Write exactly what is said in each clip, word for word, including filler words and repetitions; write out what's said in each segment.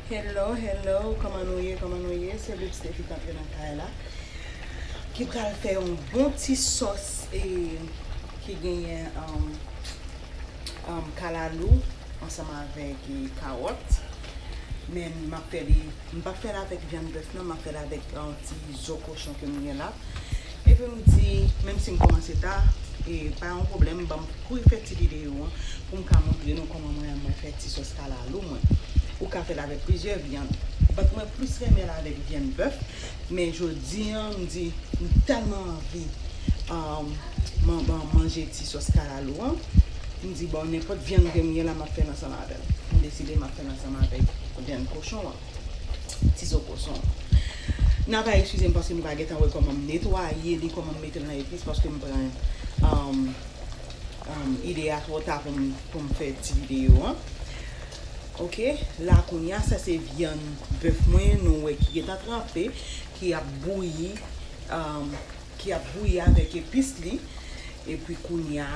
Hello, hello, kòman nou ye, kòman nou ye? Se Lux Steffi k antre nan kay la, ki pral fè yon bon ti sòs e ki genyen um, um, kalalou ansanm avèk e, kawòt. Men m ap fè li, m p ap fè l avèk vyann bèf non, m ap fè l avèk yon ti zo kochon ke m gen la. Epi m di, menm si m kòmanse ta, e pa yon pwoblèm, ban m kouri fè ti videyo an pou m ka montre nou kòman mwen mwen fè ti sòs kalalou mwen. Ou ka fè l avèk plizyè vyann. But mwen plis renmen l avèk vyann bèf, men jodi an m di m tèlman anvi um, man, man, manje ti sòs kalalou an. M di bon, nenpòt vyann ke m gen la m ap fè l ansanm avè l. M deside m ap fè l ansanm avèk vyann kochon an. Ti zo kochon an. N a pa eskize m paske nou pa gentan wè kòman m netwaye li, kòman m mete l nan epis paske m pran um, um, ide a twò ta pou m, pou m fè ti videyo an. Ok, la kounya sa se vyann bèf mwen nou wè ki gentan tranpe, ki ap bouyi, um, ki ap bouyi avèk epis li. Epi kounya,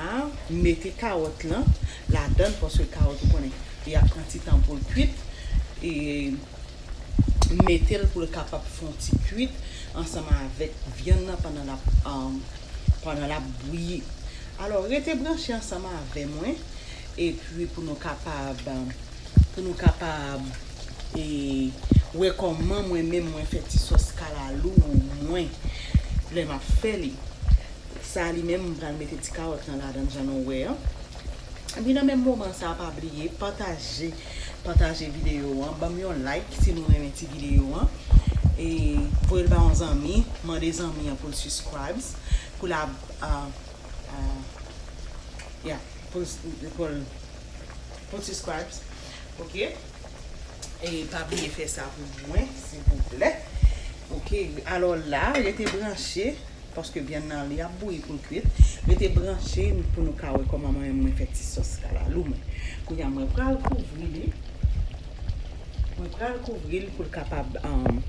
m mete kawòt lan ladan l paske kawòt ou konnen li ap pran ti tan pou l kuit. E m mete l pou l kapab fè yon ti kuit ansanm avèk vyann nan pandan l ap, um, pandan l ap bouyi. Alò, rete branche ansanm avè mwen epi pou nou kapab, pou nou kapab e, wè kòman mwen menm mwen fè ti sòs kalalou mwen lè m ap fè li. Sa li menm, m pral mete ti kawòt lan ladan l jan nou wè an. Epi nan menm moman sa a, pa bliye pataje, pataje videyo an, ban m yon like si nou renmen ti videyo an. E voye l ba yon zanmi, mande zanmi an pou l subscribes, pou l ab, ah, ah, yeah, pou l, pou l, pou l subscribes, ok? E pa bliye fè sa pou mwen, silvouplè. Ok, alò la, rete branche, paske vyann nan li ap bouyi pou l kuit. Rete branche pou nou ka wè kòman mwen, mwen fè ti sòs kalalou mwen. Kounya mwen pral kouvri li. Mwen pral kouvri l pou l kapab, um,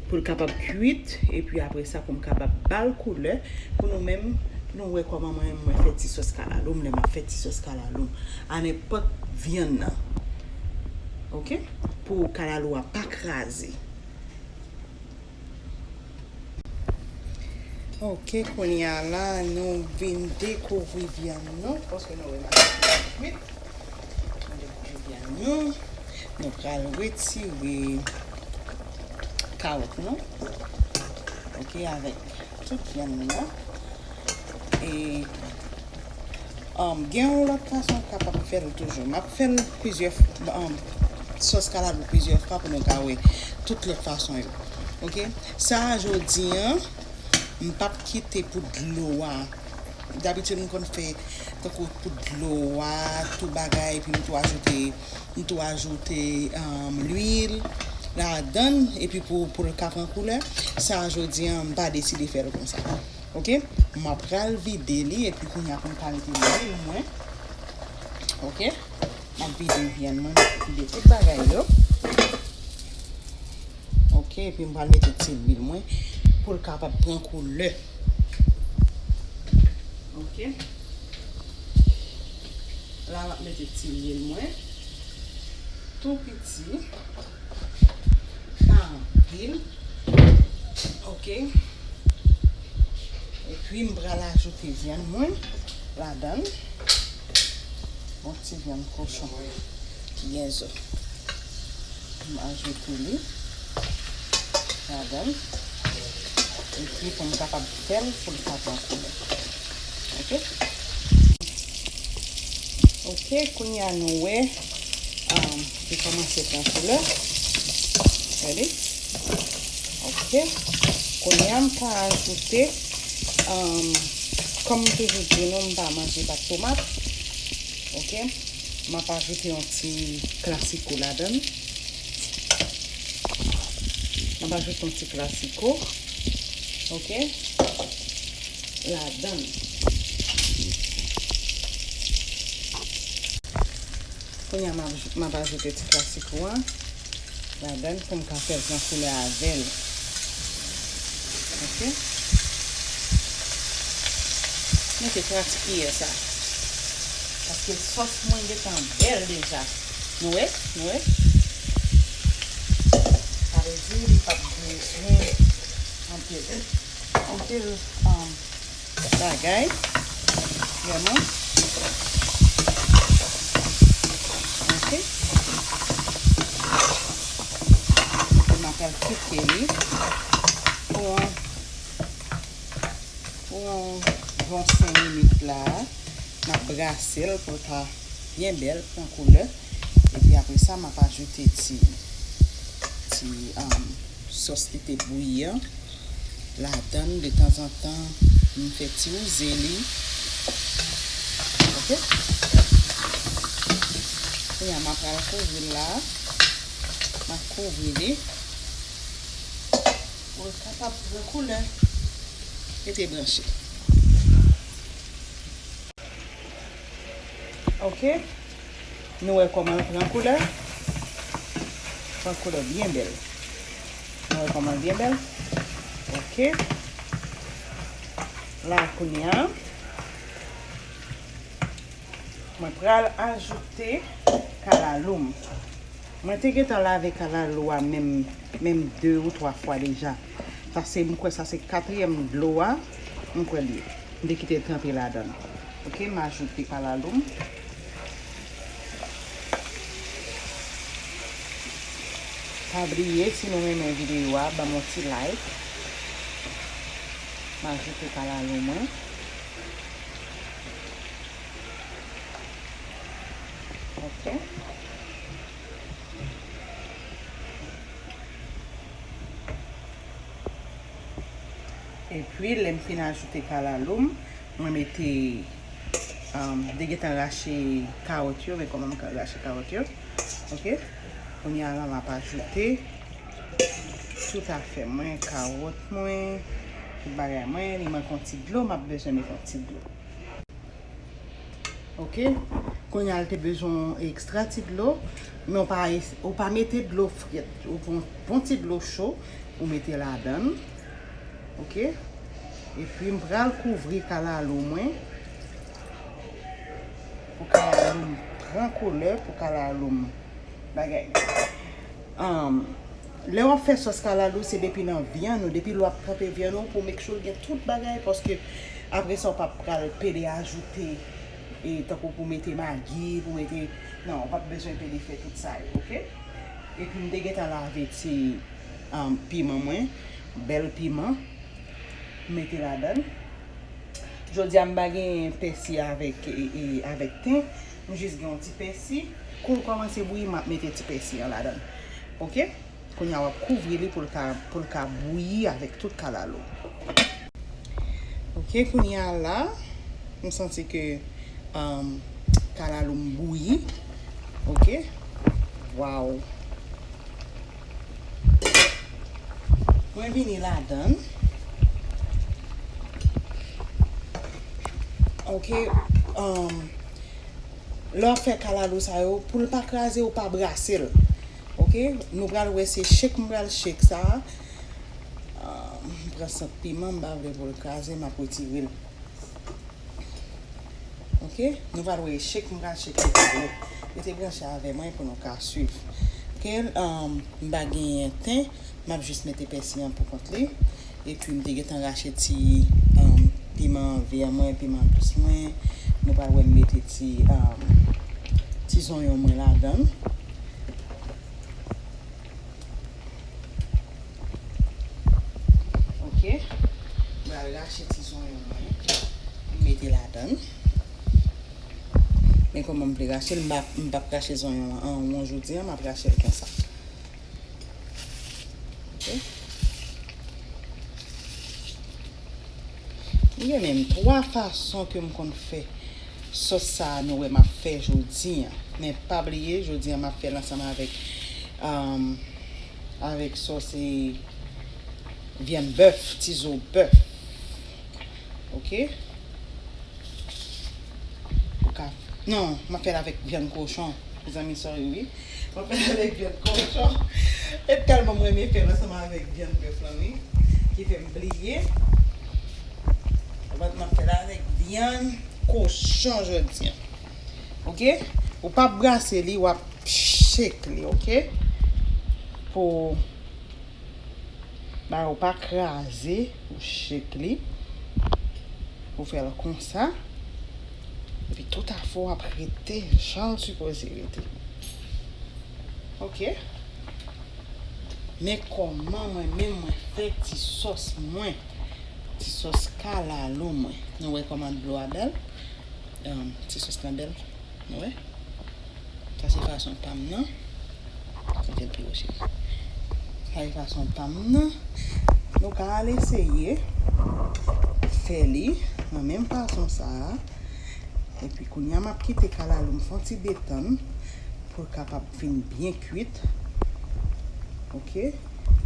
pou l kapab kuit. Epi apre sa, pou m kapab ba l koulè. Pou nou menm, nou wè kòman mwen, mwen fè ti sòs kalalou m, lè m ap fè ti sòs kalalou m. A nenpòt vyann nan. Ok? Pou kalalou a pa kraze. Ok, kounye a la, nou vin dekouvri vyann nou, paske nou remake li ap kuit. Nou dekouvri vyann nou. Nou pral retire kawòt nou. Ok, avèk tout vyann nou an. E, um, gen yon lòt fason w kapab fè l toujou. M ap fè l plizyè f-, um, sòs kalalou plizyè fwa pou nou ka wè tout lòt fason yo. Ok? Sa a, jodi an, m p ap kite pou dlo a. Dabitid, m konn fè tankou pou dlo a, tout bagay, epi m tou ajoute, m tou ajoute, um, lwil ladan l, epi pou, pou l ka pran koulè. Sa a, jodi an, m pa deside fè l konsa. Ok? M ap pral vide li, epi kounye a pou m ka mete lwil mwen. Ok? M ap vide vyann mwen, m ap vide tout bagay yo. Ok, epi m pral mete ti lwil mwen pou l kapab pran koulè. Ok. La, m ap mete ti lwil mwen. Tou piti. Pa anpil. Ok. Epi m pral ajoute vyann mwen ladan l. Yon ti vyann kochon ki gen zo. M ajoute li ladan l. Epi pou m kapab fè l pou l ka pran koulè. Ok? Ok, kounye a nou wè, um, li kòmanse pran koulè. Gade. Ok. Kounye a m ka ajoute, um, kòm m toujou di nou, m pa manje pat tomat. Ok. M ap ajoute yon ti klasiko ladan l. M ap ajoute yon ti klasiko. Ok. Ladan l. Kounye a, m ap, m ap ajoute ti klasiko a ladan l pou m ka fè l pran koulè avè l. Ok. Mete twa ti kiyè sa. Paske sòs mwen gentan bèl deja. Nou wè? Nou wè? Di li p ap bezwen anpil, anpil, um, bagay, vrèman. Ok. Epi m ap pral kite li pou yon, pou yon bon senk minit la. M ap brase l pou l ka byen bèl, pran koulè. Epi apre sa, m ap ajoute ti, ti, um, sòs ki te bouyi an ladan l. De tanzantan, m fè ti wouze li. Ok? Kounye a, m ap pral kouvri l la. M ap kouvri li pou l kapab pran koulè. Rete branche. Ok. Nou wè kòman l pran koulè. Pran koulè byen bèl. Nou wè kòman l byen bèl. Ok. La, kounye a, mwen pral ajoute kalalou m. Mwen te gentan lave kalalou a menm, menm de ou twa fwa deja. Sa se, m kwè sa se katriyèm dlo a, m kwè li ye. M te kite l tranpe ladan l. Ok, m ajoute kalalou m. Pa bliye, si nou renmen videyo a, ban m yon ti like. M ajoute kalalou mwen. Ok. Epi, lè m fin ajoute kalalou m, mwen mete, um, m te gentan rache kawòt yo, men kòman m ka rache kawòt yo. Ok? Kounye a la, m ap ajoute tout afè mwen, kawòt mwen, tout bagay mwen. Li manke yon ti dlo, m ap bezwen mete yon ti dlo. Ok? Kounye a l te bezwen ekstra ti dlo, men w pa, w pa mete dlo frèt. Ou pran, pran ti dlo cho, ou mete ladan l. Ok? Epi m pral kouvri kalalou mwen. Pou kalalou m pran koulè, pou kalalou m bagay. Um, lè w ap fè sòs kalalou, se depi nan vyann ou, depi lè w ap tranpe vyann ou, pou make sure l gen tout bagay, paske apre sa, w p ap pral pede ajoute, e, tankou pou mete magi, pou mete, non, w p ap bezwen pede fè tout sa yo, ok? Epi m te gentan lave ti, um, piman mwen, bèl piman, m mete ladan l. Jodi a, m pa gen pèsi avèk, e, e, avèk ten. M jis gen yon ti pèsi. Kou l kòmanse bouyi, m ap mete ti pèsi an ladan l. Ok? Kounye a, w ap kouvri li pou l ka, pou l ka bouyi avèk tout kalalou. Ok, kounye a la, m santi ke, um, kalalou m bouyi. Ok? Waw! Mwen vini ladan l. Ok, um, lè w ap fè kalalou sa yo, pou l pa kraze, ou pa brase l. Ok, nou pral wè se shake m pral shake sa. Um, m pran sant piman, m pa vle pou l kraze, m ap retire l. Ok, nou pral wè shake m pral shake li pou nou. Rete branche avè mwen pou nou ka swiv. Ok, um, m pa genyen ten, m ap jis mete pèsi an pou kont li. Epi m te gentan rache ti, um, piman vè mwen, piman dous mwen. Nou pral wè m mete ti, um, ti zonyon mwen ladan l. Ok. M pral rache ti zonyon mwen. M mete ladan l. Men kòman m vle rache l, m pa, m p ap rache zonyon an an won jodi a, m ap rache l konsa. Ok. Gen menm twa fason ke m konn fè sòs sa a nou wè m ap fè jodi a. Men pa bliye, jodi a m ap fè l ansanm avèk, um, avèk sòs e vyann bèf, ti zo bèf. Ok? Ou ka, non, m ap fè l avèk vyann kochon. Mezanmi, sorry, wi. M ap fè l avèk vyann kochon. E tèlman m renmen fè l ansanm avèk vyann bèf lan, wi. Ki fè m bliye. But m ap fè l avèk vyann kochon jodi a. Ok? Ou p ap brase li, w ap shake li, ok? Pou Ba yo pa kraze, ou shake li. Ou fè l konsa. Epi tout afè w ap rete jan l sipoze rete. Ok. Men kòman mwen menm mwen fè ti sòs mwen. Ti sòs kalalou mwen. Nou wè kòman dlo a bèl. Em, ti sòs lan bèl. Nou wè? Sa se fason pa m nan. Kote l pi wo cheri. Sa se fason pa m nan. Nou ka al eseye fè li nan menm fason sa a. Epi kounye a m ap kite kalalou m fè yon ti detann pou l kapab vin byen kwit. Ok.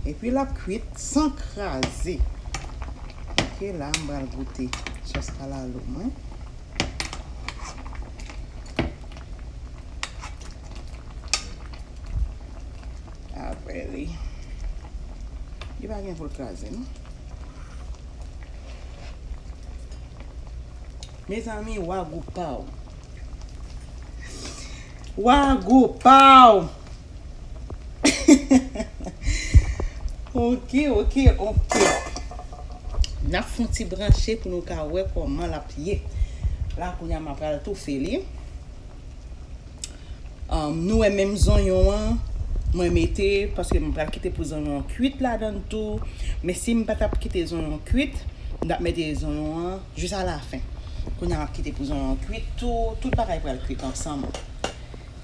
Epi l ap kwit san kraze. Ok, la m pral goute sòs kalalou mwen. Apre li. Li pa gen pou l kraze, non. Mezanmi, wa gou pa w. Wa gou pa w. Ok, ok, ok. N ap fè yon ti branche pou nou ka wè kòman l ap ye. La, kounye a, m ap pral toufe li. Um, nou wè menm zonyon an, mwen mete, paske m pral kite pou zonyon an kwit ladan l tou. Men si m pa t ap kite zonyon an kwit, m t ap mete zonyon an jis alafen. Kounye a, m ap kite pou zonyon an kwit tou. Tout bagay pral kwit ansanm.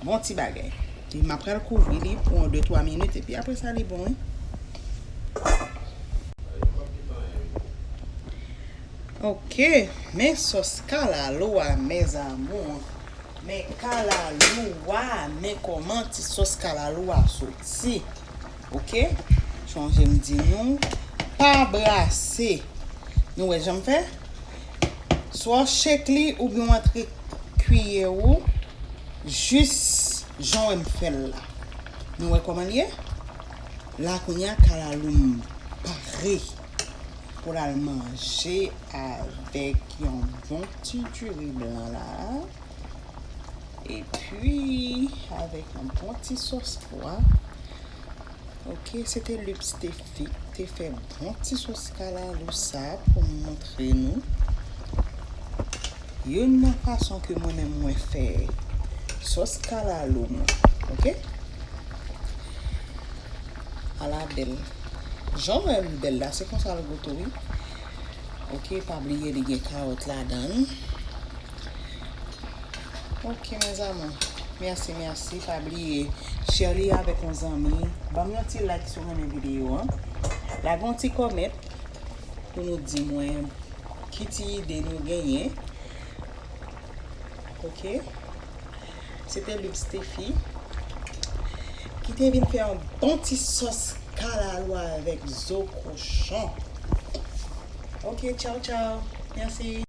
Bon ti bagay. Epi m ap pral kouvri li pou yon de twa minit, epi apre sa, li bon, wi. Ok, men sòs kalalou a, mes amours. Men kalalou a, men kòman ti sòs kalalou a soti. Ok? Chonje m di nou, pa brase. Nou wè jan m fè? Swa w shake li oubyen w antre kiyè ou jis jan w wè m fè l la. Nou wè kòman l ye? La kounye a kalalou m pare pou l al manje avèk yon bon ti diri blan la. Epi, avèk yon bon ti sòs pwa. Ok, se te Lip Steffi ki te fè bon ti sòs kalalou sa pou m montre nou. Youn nan fason ke mwen menm mwen fè sòs kalalou mwen. Ok? Ala bèl. Jan w wè l bèl la, se konsa l goute wi. Ok, pa bliye li gen kawòt ladan l. Ok, mes amours. Mèsi, mèsi. Pa bliye share li avèk yon zanmi. Ban m yon ti like si w renmen videyo an. Lage yon ti kòmant pou nou di mwen ki ti ide nou genyen. Ok? Se te Lip Steffi ki te vin fè yon bon ti sòs kalalou avèk zo kochon. Ok, tchaw, tchaw. Mèsi.